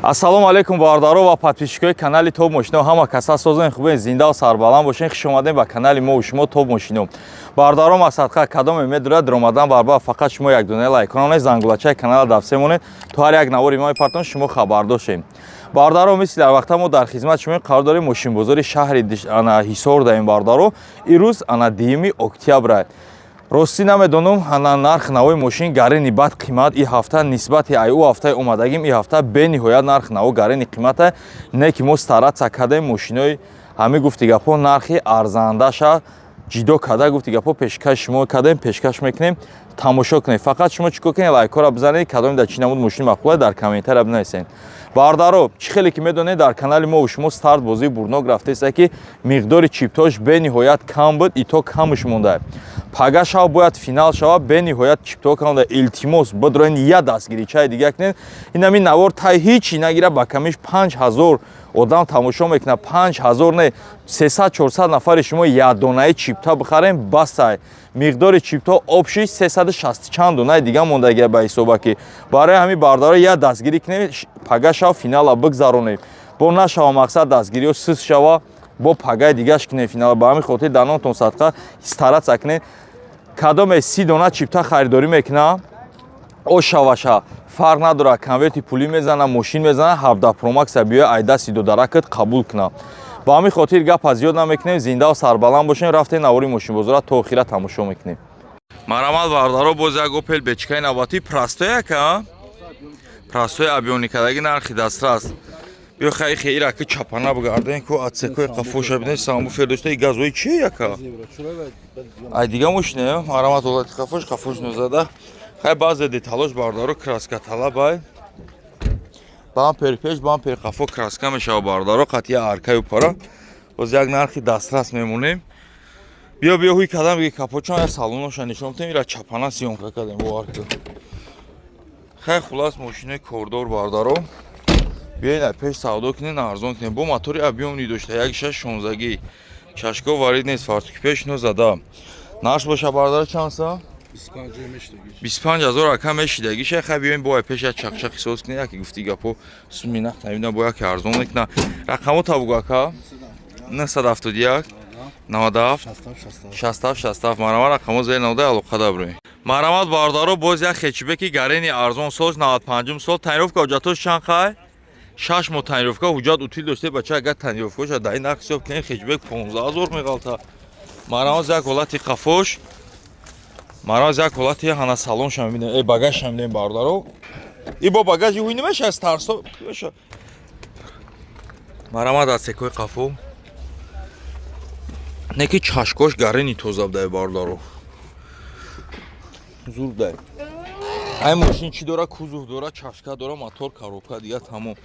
Ассалому алайкум, бародаро ва подписчикои канали Топ Мошино. Ҳама каса созен, хубен, зиндаву сарбаланд бошен. Хуш омадем ба канали мо шумо, Топ Мошино. Бародаро, масадқа кадоме медурад даромадан барба, фақат шумо як дона лайконане, зангулачаи канала дафсе монед, то ҳар як навори мо мепартон, шумо хабардор шем. Бародаро, мисли дар вақта мо дар хизмати шумо қарор дорем. Мошинбозори шаҳри ана Ҳисор даем. Бародаро, ирӯз ана 2 октябр. Ростӣ намедонам, ана нарх навои мошин гарени бад қимат и ҳафта нисбати ай ӯ ҳафтаи омадагим. И ҳафта бениҳоят нарх наво гарени қимата. Не ки мо стараться кардем, мошинои ҳами гуфти гапҳо нархи арзандаша ҷидо карда, гуфти гапҳо, пешкаши шумо кардем, пешкаш мекунем. Тамошо кунед. Фақат шумо чӣ кор кунед? Лайкҳоро бизанед. Кадоме дар чӣ намуд мошини маъқула, дар комментария бинависед. Бародаро, чӣ хеле ки медонед, дар канали мо шумо старт бозии бурнок рафтеста, ки миқдори чиптош бениҳоят кам буд, ито камш монда. Пага шав бояд финал шава. Бениҳоят чипто кам монда. Илтимос, бидроен, я дастгиричаи дига кунед. Инами навор тай ҳичи нагира, ба камиш 5000 одам тамошо мекунад. 5000 не, 300, 400 нафари шумо якдонаи чипта бихарем, басай. Миқдори чипто общий 360 чанд донаи дига мондагия ба ҳисоба, ки барои ҳамин, бародаро, я дастгирӣ кунем, пага шав финала бигзаронем. Бо нашава, мақсад, дастгириҳо сис шава, бо пагаи дигаш кунем финала. Ба ҳамин хотир дар номтон садқа стараться кунем. Кадоме 30 дона чипта харидорӣ мекунам, ошаваша фарқ надорад, конверти пулӣ мезана, мошин мезана, 17 Промакса биёя, ай дасти додаракат қабул кунам. Ба ҳамин хотир гапа зиёд намекунем. Зиндаву сарбаланд бошем. Рафтем, навори мошинбозора то охира тамошо мекунем. Марамат, бародаро, боз як Опел бечкаи навбатӣ, простой яка, простой, объёмный кадаги, нархи дастрас. Биё, хай, хеира ки чапана бигардем ку, отсекои қафоша бинед, сабвуфер дошта. И газои чие яка? Ай дига мошине. Марамат, ҳолати қафош, қафош нозада. Хай, баъзе деталош, бародаро, краска талабай. Бампер пеш, бампер қафо краска мешава, бародаро, қатъия аркаю пара. Боз як нархи дастрас мемонем. Биё, биё, ҳуй кадам биги, капочон, як салоноша нишон бидем. Ира чапана съёмка кардем, бовар кун. Хай, хулас, мошинои кордор, бародаро, биёед, ай пеш савдо кунед, арзон кунед. Бо мотори объёмный дошта, як шаш шонзагӣ, чашко варид нест, фартуки пеш нозада. Нарх боша, бародаро, чанд са? 25 000, ака, мешидагиша. Хай, биёем, бо ай пеш як чақчақи соз кунед, яке гуфти гапо, суми нақд намедонам, бо яке арзон мекуна. Рақамо табугу, ака: 971 97 67 67. Марҳамат, рақамо зери навода, алоқа даброем. Марҳамат, бародаро, боз як хетчбеки гарени арзон, соз 95 сол, тонировка, ҳуҷҷатош чанд? Хай, 6 моҳ тонировка, ҳуҷҷат утил доште, бача. Агар тонировкаша дар ин нарх ҳисоб кунем, хетчбек 15 000 меғалта. Марҳамат, як ҳолати қафош. Марҳамат, як ҳолати ҳана салонша мебинем, э, багажша мебинем, бародаро. И бо багажи ҳуй намеша, старсо меша. Марҳамат, отсекои қафо не ки чашкош гарени тоза будай, бародаро, зур будай. Ай мошин чӣ дора? Кузов дора, чашка дора, мотор, коробка, дига тамом.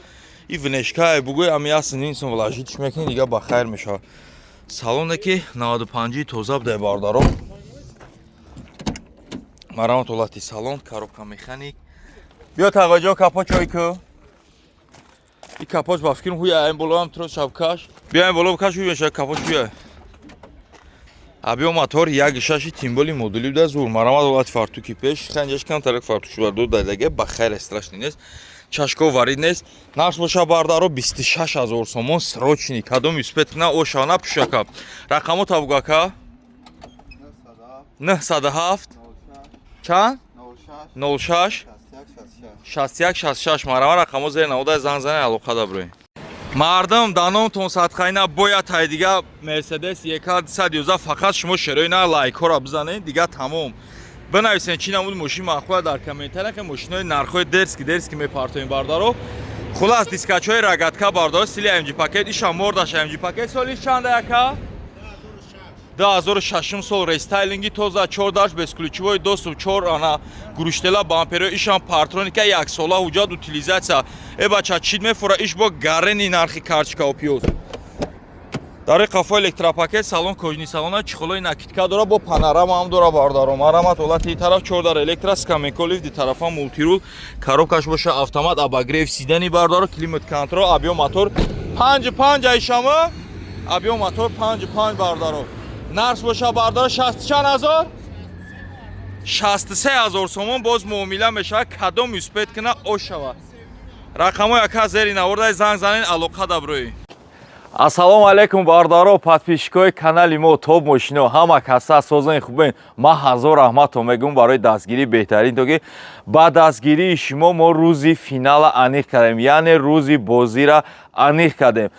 И внешка бугӯй, ами ясн инсон вложить мекунӣ, дига ба хайр мешавад. Салоне ки 95 тоза будай, бародаро. Марҳамат, ҳолати салон, коробка механик. Биё, тағоҷо, капочой ку. И капоч, ба фикрам, ҳуя айн болоам трос шабкаш. Биё, айн боло бикаш, ҳуй мешавад капоч. Биё, объём мотор як шаши, тимболи модули буда, зур. Марҳамат, ҳолати фартуки пеш. Ханҷаш камтарак фартук шуда дадаге, ба хайр, страшный нест, чашко варид нест. Нарх боша, бардаро, 26 000 сомон, срочный. Кадом успеть кна, ошава, пушака. Рақамо табугака: 907 чанд 06 61 66. Марҳамат, рақамо зери навода, занг зане, алоқа даброем. Мардум, даномтон садқайна бояд тай дига Мерседес ЕК 211. Фақат шумо шерои на лайкҳоро бизанед, дига тамом. Бинависен, чӣ намуд мошин маъқула дар комментария, ки мошинои нархҳои дерзкий дерзкий мепартоем, бардаро. Хулас, дискачҳои рогатка, бардаро, стили AMG пакет, иша мордаш AMG пакет. Соли чанда, яка? 2006 сол, рестайлинги тоза, чор даш, бесключевой доступ, чор ана гуруштела бамперо, ишам парктроника, яксола ҳуҷҷат, утилизация. Э, бача, чид мефура иш бо гарени нархи карточкао пиёз. Дари қафо электропакет, салон кожаный салона, чехолои накидка дора, бо панорама ҳам дора, бардаро. Марамат, ҳолати и тараф чор дар электро, скамейколив, ди тарафа мультирул, коробкаш боша автомат, обогрев сидений, бардаро, климат контроль, объём мотор панҷ панҷ, айшама объём мотор панҷ панҷ, бардаро. Нарх боша, бардаро, шаст чанд ҳазор? 63 000 сомон, боз муомила мешавад. Кадом успеть куна, ошава. Рақамҳои ака зери навордай, занг занен, алоқа дабрӯй. Ассалому алайкум, бародаро, подписчикои канали мо Топ Мошино, ҳама каса созани хубен. Ман ҳазор раҳматон мегӯм барои дастгирии беҳтарин, то ки ба дастгирии шумо мо рӯзи финала аниқ кардем, яъне рӯзи бозира аниқ кардем.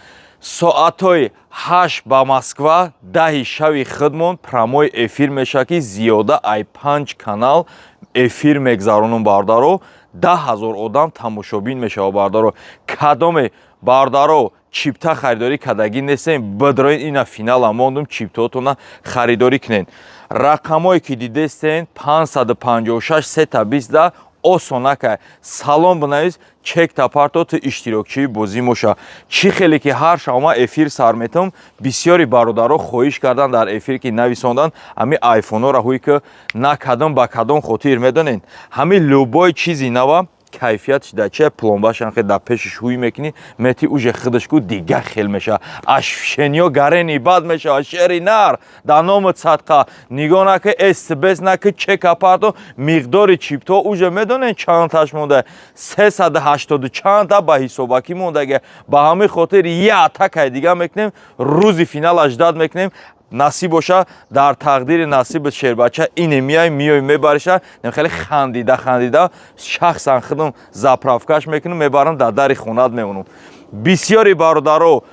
Соатҳои 8 ба Москва, 10-и шави худмон прямой эфир мешавад, ки зиёда ай панҷ канал эфир мегзаронум, бародаро. 10 000 одам тамошобин мешавад, бародаро. Кадоме, бародаро, чипта харидорӣ кардагӣ нестем, бидроин, ина финала мондум, чиптаотона харидорӣ кунед. Рақамое ки дидестен, 556 сета 20 осонакай салом бинавис, чекта парто, ту иштирокчии бозӣ моша. Чӣ хеле ки ҳар шаб ма эфир сар метавам, бисёри бародаро хоҳиш кардан дар эфир, ки нависондан ҳами айфонҳоро ҳуй ки накадом ба кадом хотир. Медонед, ҳами любой чизи нава кайфиятш дар чия? Пломбашам хел дар пешиш ҳуй мекунӣ, мети, уже худаш ку дига хел мешава, ашшениё гарени бад мешава. Шери нар, дар номи садқа нигоҳ наки, сбс наки, чека парто. Миқдори чипто уже медонед чандташ монда? 380 чандта ба ҳисобакӣ мондага. Ба ҳамин хотир я атакаи дига мекунем, рӯзи финал ждать мекунем. Насиб боша, дар тақдири насиби шербача ине миай, миёй, мебариша. Хеле хандида хандида шахсан худам заправкаш мекунам, мебарам, дар дари хонат мемонам. Бисёри бародаро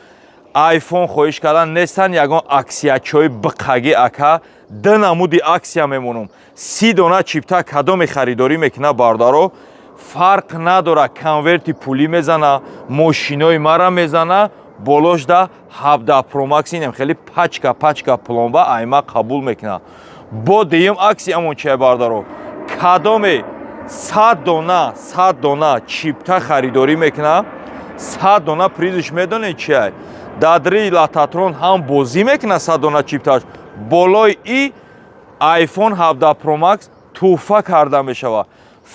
айфон хоҳиш кардан нестан. Ягон аксиячои биқагӣ, ака, ду намуди аксия мемонам. 30 дона чипта кадоме харидорӣ мекуна, бародаро, фарқ надора, конверти пулӣ мезана, мошинои мара мезана, болошда 17 Pro Max инем хеле пачка пачка пломба айма қабул мекуна. Бо дуюм аксиямон чия, бародаро? Кадоме 100 дона, 100 дона чипта харидорӣ мекуна, 100 дона призш медонед чия? Дадри лототрон ҳам бозӣ мекуна, 100 дона чипташ болои и iPhone 17 Pro Max тӯҳфа карда мешавад.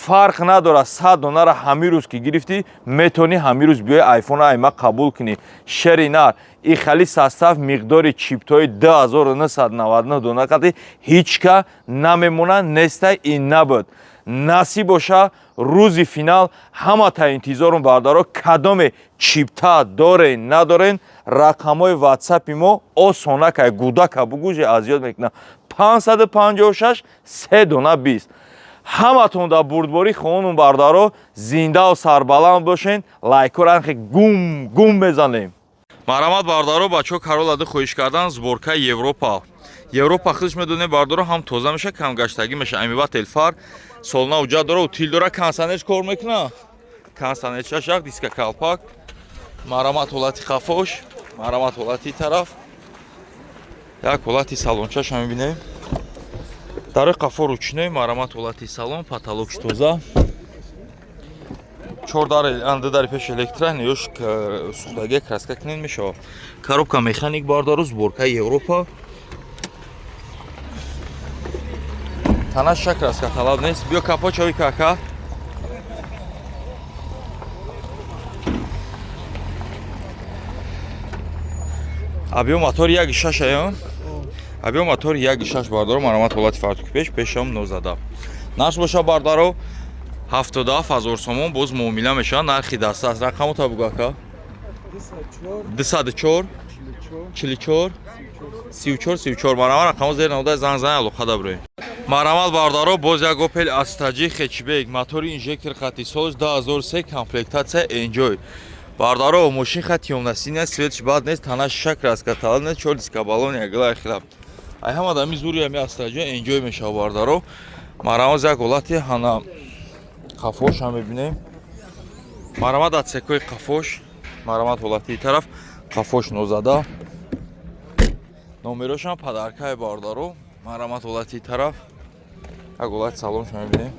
Фарқ надорад, 100 донара ҳамин рӯз ки гирифтӣ, метавонӣ ҳамин рӯз биёи, айфона айма қабул кунӣ. Шери нар, и хали состав, миқдори чиптҳои 2999 дона қати ҳеҷ ка намемонад, нестай и набуд. Насиб боша, рӯзи финал ҳамата интизорум, бародаро. Кадоме чипта дорен, надорен, рақамҳои ватсапи мо осонакай, гудака бугӯже азёд мекунад, 556 се дона 20. Ҳаматон дар бурдборӣ хонум, бародаро, зиндаву сарбаланд бошен. Лайкҳоро анхе гум гум мезанем. Марҳамат, бародаро, бачаҳо Королла ду хоҳиш кардан, сборкаи Европа. Европа худш медонем, бародаро, ҳам тоза меша, камгаштагӣ меша. Омыватель фар, солна уҷа дора, утил дора, кондиционерш кор мекуна, кондиционер шашак, диска, калпак. Марҳамат, ҳолати хафош, марҳамат, ҳолати тараф, як ҳолати салончаша мебинем. Дарои қафо ручной. Марҳамат, ҳолати салон, потолокш тоза, чор дар, ду дари пеш электро, ёш сӯхтагия краска кунед, мешавад. Коробка механик, бародаро, сборкаи Европа. Танаша краска талаб нест. Биё, капо чави кака. Абиё, мотори 1,6 ая. Абиё, мотори 1,6, бардаро. Марҳамат, ҳолати фартуки пеш, пешам нозада. Нарх боша, бардаро, 77 000 сомон, боз муомила мешавад, нархи даста аст. Рақамота бугу, ака. 204 44 34 34. Марҳамат, рақамо зер навода, занг зан, алоқа дабрӯем. Марҳамат, бардаро, боз як Опел Астра J хэтчбек, мотори инжектор хати, солш 2003, комплектатсия Enjoy. Бардаро, мошин хати ёмнасиня, светш бад нест, тана шак краска талаб нест, чор диска, баллон ягла хилаб. Ай ҳама дами зури ами Астра J Enjoy мешава, бардаро. Марҳамат, як ҳолати ҳана қафош ҳам мебинем. Марҳамат, отсекои қафош, марҳамат, ҳолати тараф, қафош нозада. Номерошам подаркаи, бардаро. Марҳамат, ҳолати тараф, як ҳолати салоншо мебинем.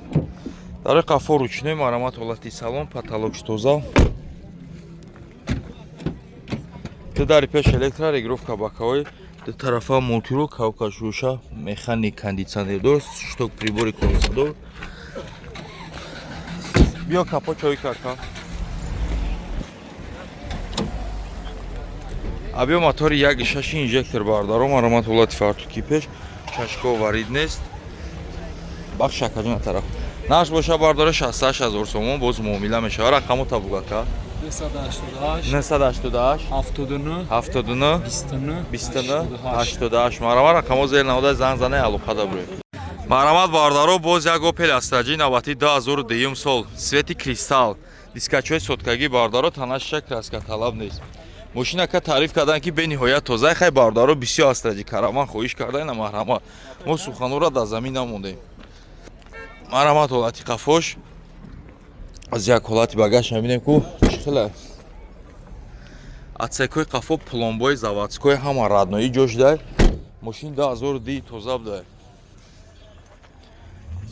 Дарои қафо ручной. Марҳамат, ҳолати салон, потолокш тоза, ду дари пеш электро, регулировка боковой, ду тарафа мультирул, кавка шуша механик, кондитсионер дор, щиток прибори колесадор. Биё, капо чой кака. Абиё, мотори 1,6 инжектор, бардаро. Марҳамат, ҳолати фартуки пеш, чашко варид нест. Бахш, акаҷона, тараф. Нарх боша, бардора, 68 ҳазор сомон, боз муомила мешава. Рақамо табугака. 988 988 79 79 29 29 88. Марҳамат, рақамо зер навода, занг зане, алоқада буред. Марҳамат, бардаро, боз як Опел Астра J навбати, 2002 сол, цвети кристалл, дискачои соткагӣ, бардаро, танаша краска талаб нест. Мошина ка таъриф кардан, ки бениҳоят тоза. Хай, бардаро, бисёр Астра J Караван хоҳиш карда ина. Марҳамат, мо суханора дар замин намондем. Марҳамат, ҳолати қафош. Аз як ҳолати багаж мебинем, ку чӣ хела. Отсекои қафо пломбои заводской, ҳама родной ҷо шудай. Мошин 2002, тоза будай.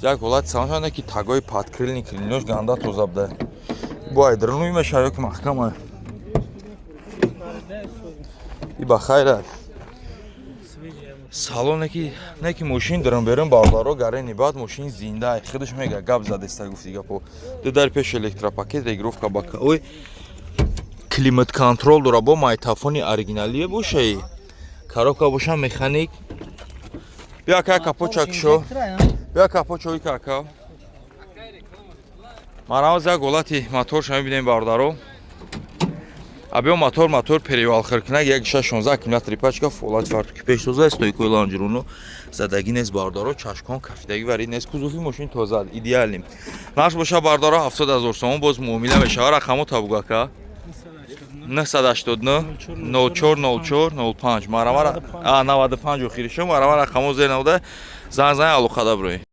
Як ҳолати салон, ки тагои подкрыльник, клинош ганда тоза будай. Бо айдрнуи мешава ё ки маҳкама и ба хайра. Салоне ки не ки мошин дурум берун, бародаро, гарени баъд мошин зинда худаш мега, гап задеста, гуфти гапо. Ду дар пеш электропакет, регулировка боковой, климат контроль дора, бо магнитофони оригиналие бошаи, коробка боша механик. Бия ка, капоча кушо, бия капочои кака. Марамаз як ҳолати моторша мебинем, бародаро. Абиё мотор перевал хиркинак, 1.16, аккумулятори пачка, фолати фартуки пештоза, стойкои лонжерону задагӣ нест, бародаро, чашкон кафидагӣ вари нест, кузови мошин тоза, идеальный. Нарх боша, бародаро, 70 ҳазор сомон, боз муомила мешава. Рақамо табугака: 989 04 04 05. Марама, 95 охиришо. Марама, рақамо зер навода, занг зани, алоқада бироед.